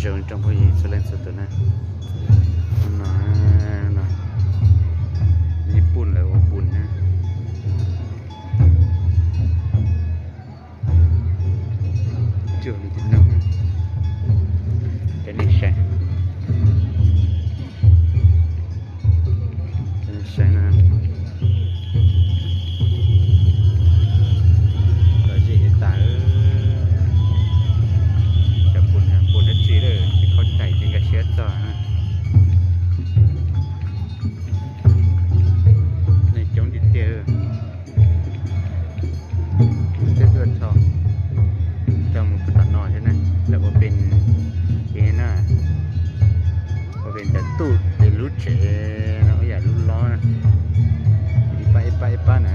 Zoo rau phooj ywg txhua leej txhua tus na. No, no, Nyij Pooj lawv ua npun na. Cuag li no, cov nej saib, cov nej saib na. Lom zem tas, cov npun, npun dab tsi lawm tsis khaub cai ces nkag siab txog. Neeg coob tiag tiag. Twb tuaj dhau, dhau mus tom no thiab na. Lawv ua pem, na, ua pem cov tuj es lub tsev no ib yam lub lob na, ib pab ib pab ib pab na.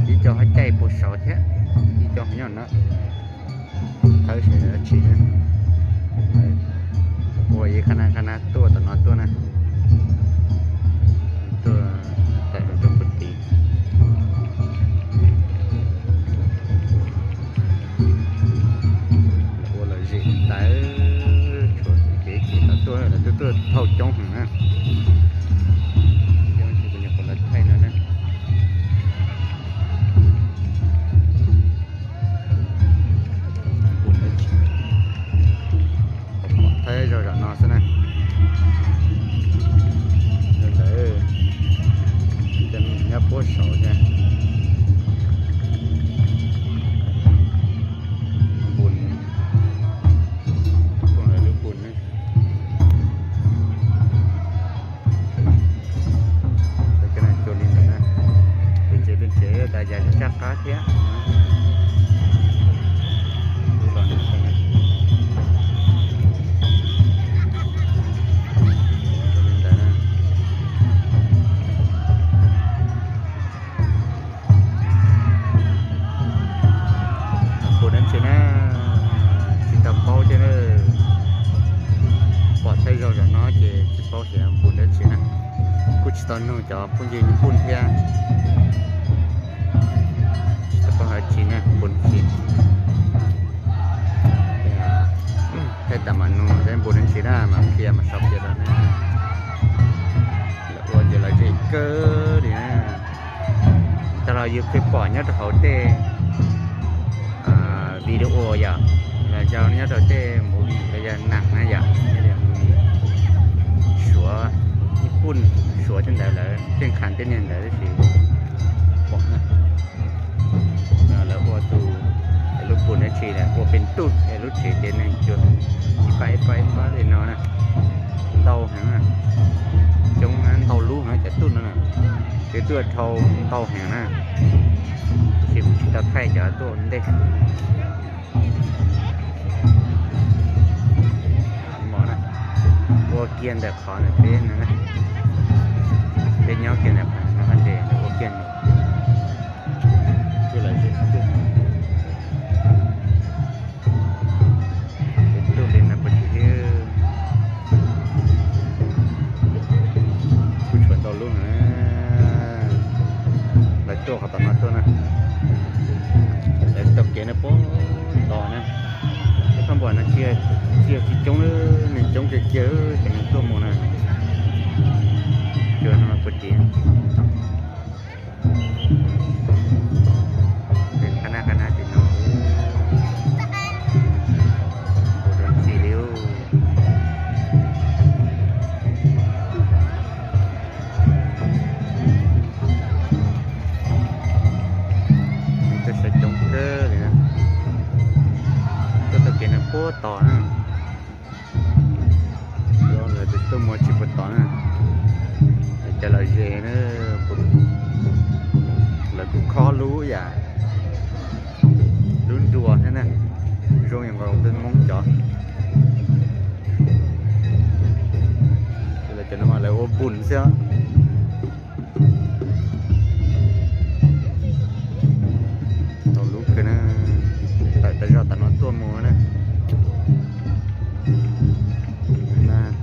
Ib co ho caij puag saud thiab, ib co nyob no. Thawb sawv daws tsis, ua ib qhab na qhab na tuaj tom no tuaj na, tuaj tawm rau puag tid. Ua lom zem tas, tshuav kev chim no tuaj, lawv twb tuaj dhau coob heev na. Coob tsis kuv nyuam qhuav los thaij no na. Npun dab tsi, pom thaij zog zog no xwb na. Ntawd nyob puag saud thiab. Npun, npun lawv lub npun ne. Cov no cuag li ntawd na, pem tsev pem tsev tas yam li tsaj qab thiab. Lub los no, cuag li ntawd na. Npun dab tsi na, tsis tau paub thiab na. Pom thaij zog zog no ces tsis paub tias npun dab tsi na. Kuj tsis tau nug cov phooj ywg Nyij Pooj thiab, tsis tau paub hais tsi na, npun dab tsi. Thaij tas mam nug seb npun dab tsi na, mam qhia mam sau qhia rau nej. Lawv ua ces lom zem kawg li na. Tag los yus pheej pom nyob rau hauv tej video yom, los yog nyob rau tej movie los yog neeg na yom, movie Suav, Nyij Pooj, Suav tej ntawd lawv tej nkhav tej niag ntawd tab sis pom na. Lawv ua tus, lub npun dab tsi lawm ua pem tuj es lub tsev ces neeg cuag ib pab ib pab ib pab li no na. Ntau heev na, coob ntau lub heev cov tuj no na. Ces tuaj dhau ntau heev na, tab sis kuv tsis tau thaij cov tuaj ua ntej. Mov na, ua kiag ntawm qhov ntawm peb no na, peb nyob kiag ntawm qhov no ntawm ua kiag ntawm. Kuj lom zem, kuj tuaj li no puag tim thiab. Kuj tshuav ntau lub na. Lawv tuaj qhov tom no tuaj na. Lawv taug kev no puag tod na. Ib phab npam no cia tsis coob, neeg coob kiag kiag ces neeg tuaj mus na. Cuag no puag tim. Qhab na qhab na tim no. Ua dab tsi li. Tuaj sawv coob kawg li na. Tuaj taug kev no puag tod na. Lawv tus tuaj mus tsis puag tod na. Cov lom zem na, lawv kuj khob lub yam, lub nruas thiab na, zoo yam nkaus peb Hmoob cov. Lawv cov no mas lawv ua npun xwb. Tau lub kawg na, tawm tas zog tom no tuaj mus na.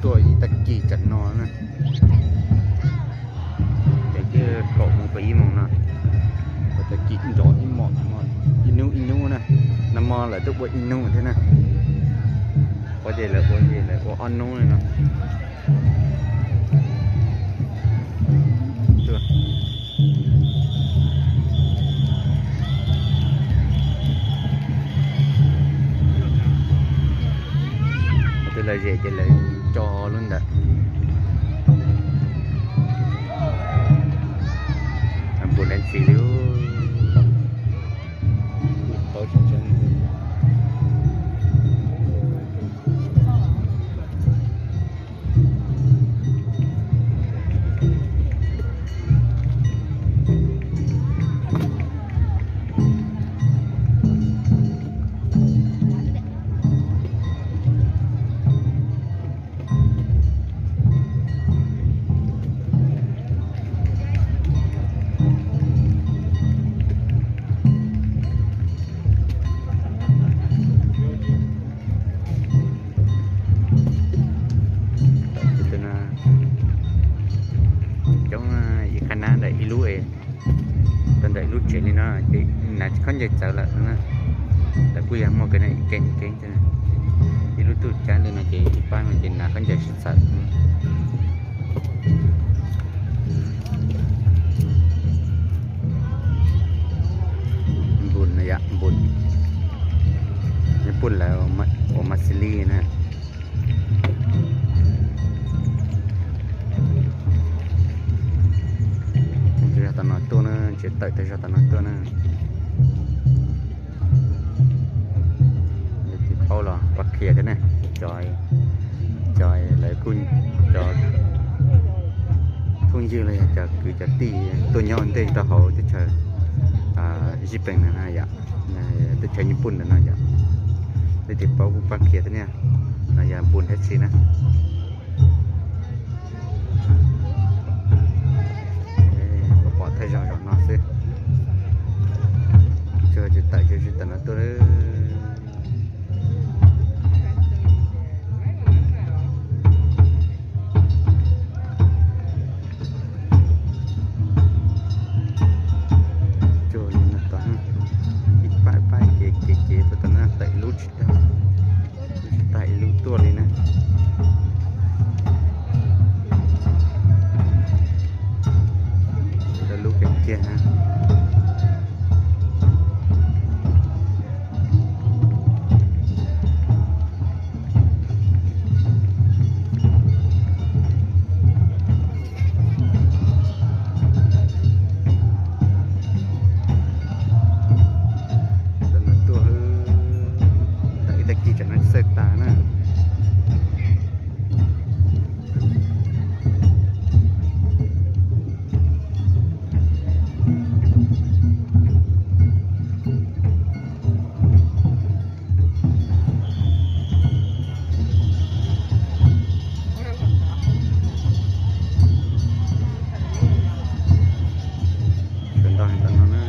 Tuaj ib tag kis tsam no na. Ces twb kaum mus pas ib moos no, tag kis nrov ib mos, ib hnub ib hnub na. Nag hmo lawv twb ua ib hnub thiab na. Ces lawv ua, ces lawv ua ob hnub li no. Twb lawv zem ces lawv co lub ntawd. Npus dab tsi li. Coob ib qhab nab ntawm ib lub, tau ntawm ib lub tsev li no ces nas tsis khaub ncaws txawv lawm. Lawv kuj yog muaj kev ib keeb ib keeb, ib lub tuj cab li no ces ib pab no ces nas khaub ncaws tsis txawv. Npus no yom, npus, nws pum lawv ua mas xis lis na. Zog tom no tuaj na, tseem tawm tau zog tom no tuaj na. Yog tsis paub los pab qhia thiab ne. Cov, cov lawv kuj, cov phooj ywg los yog cov kwv cov tij tuaj nyob ua ntej rau hauv teb chaws Zij Pees na yom, teb chaws Nyij Pooj ntawm no yom. Leej twg paub kuj pab qhia thiab ne. No yog npus dab tsi na. Pom pom thawj zaug zaum no xwb. Tsuas tsis tawm, tsuas tsis tawm no tuaj. Ib pab ib pab kev kev kev puag tom no tawm ib lub tsis tag, tsis tag ib lub tuaj li na. Lub kiag kiag na. Tuaj, ib tag kis tsam no txawj tas na. Sawv ntxov heev tam no na.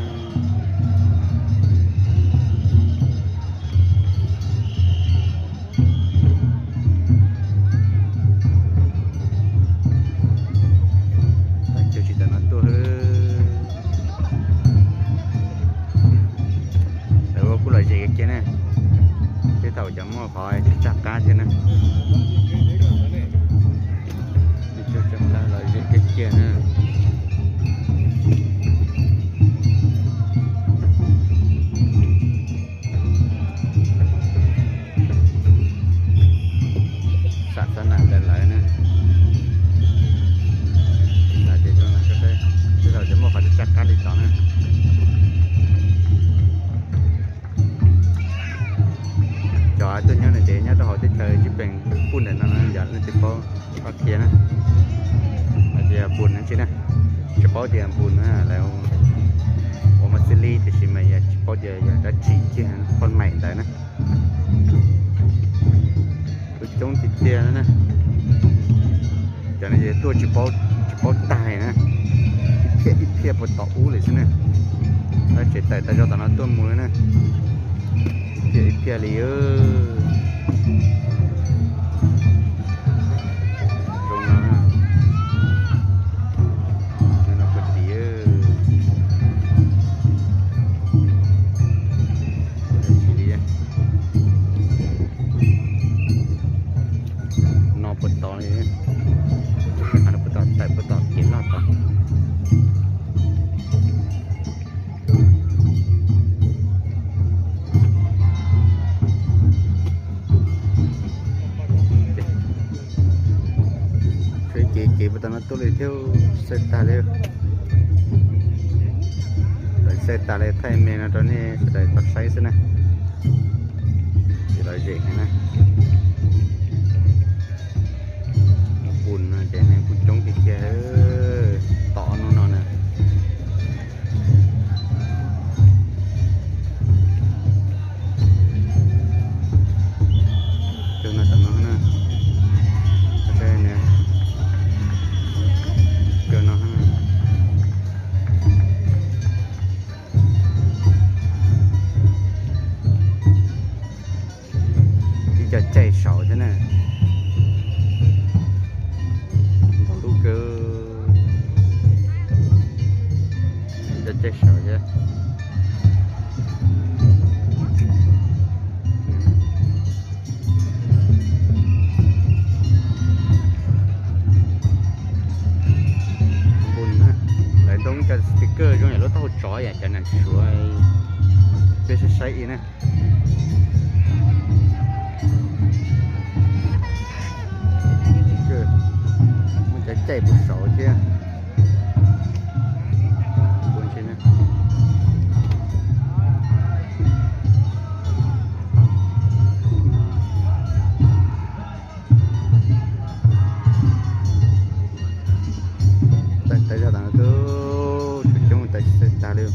Tsis tawm no tuaj. Lawv ua kuj lom zem kiag na, tej thaum cov muaj qhov tsis tsaj qab thiab na. Lom zem kiag kiag na. Xam xav nam ntawd lawm na. Tej thaum cov muaj qhov tsis tsaj qab li tod na. Cov tuaj nyob no ces nyob rau hauv teb chaws Zij Pees puj ntawm no yog leej twg paub pab qhia na. Hais tias npus dab tsi na, tsis paub tias npus na lawv ua mas xis lis tiam sis mas yog tsis paub tias yog dab tsi kiag poj maim ntawd na. Kuj coob tiag tiag na. Cov no ces tuaj tsis paub tag na, ib phiaj ib phiaj puag tom ub li xwb na. Lawv tseem tawm tas zog tom no tuaj mus li na. Ib phiaj ib phiaj li. Zoo no, zoo no puag tim. Tsis li. Tam no tuaj li thiab, xaij tag li. Tawm xaij tag li, thaij me no rau nej sawv daws tau saib xwb na. Tsis lom zem heev na. Pun no ces neeg kuj coob tiag tiag, tom hnub no na. Cov no tam no na, cov no ib co caij saud thiab na. Ntxoov ntuj kawg, ib co caij saud thiab. Lawv ntoo cov sticker zoo yam lub taub hau tsov yam cov nam suav, peb saib saib ib na. Muaj cov caij puv saud thiab. Tawm tawm zog tas no tub, tseem coob tawm tsis tag li.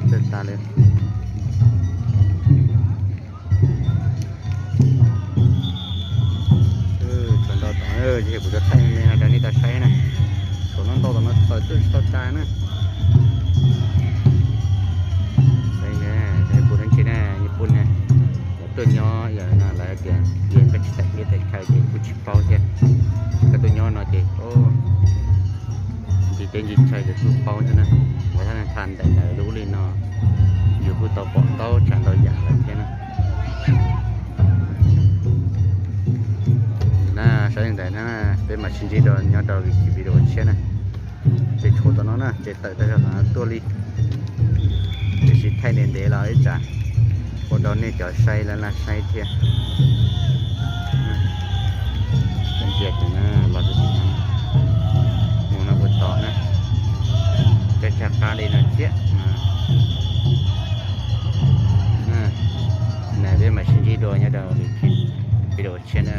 Tsis tag li. Tsuas ntau tom, ces kuv tsuas thaij me no rau nej tau saib na. Tshuav no ntau tom no tawm tuaj tsis tau tag na. Saib, kuv tab tsi na, yus pun na, lawv tuaj nyob yam no lawv hais tias yog koj tsis tawm teb tawm chaw ces kuj tsis paub thiab. Koj tuaj nyob no ces ntsib teb ntsib chaw ces kuj paub thiab na. Lawv haj tha ntawm lawv lub li no, yus kuj tau pom ntau tsav ntau yam lawm thiab na. Na, saib li ntawd na, peb mam sib ntsib dua nyob rau video tshiab na. Ces tshuav tom no na, ces tawm tag zog tom no tuaj li. Tiam sis thaij ntev ntev los ib tsam ua rau nej cov saib laj laj saib thiab. Ntsia tim no los tim no, mus no ua tod na, tsav tshaj qab li no thiab. Na, peb mam sib ntsib dua nyob rau video tshiab na.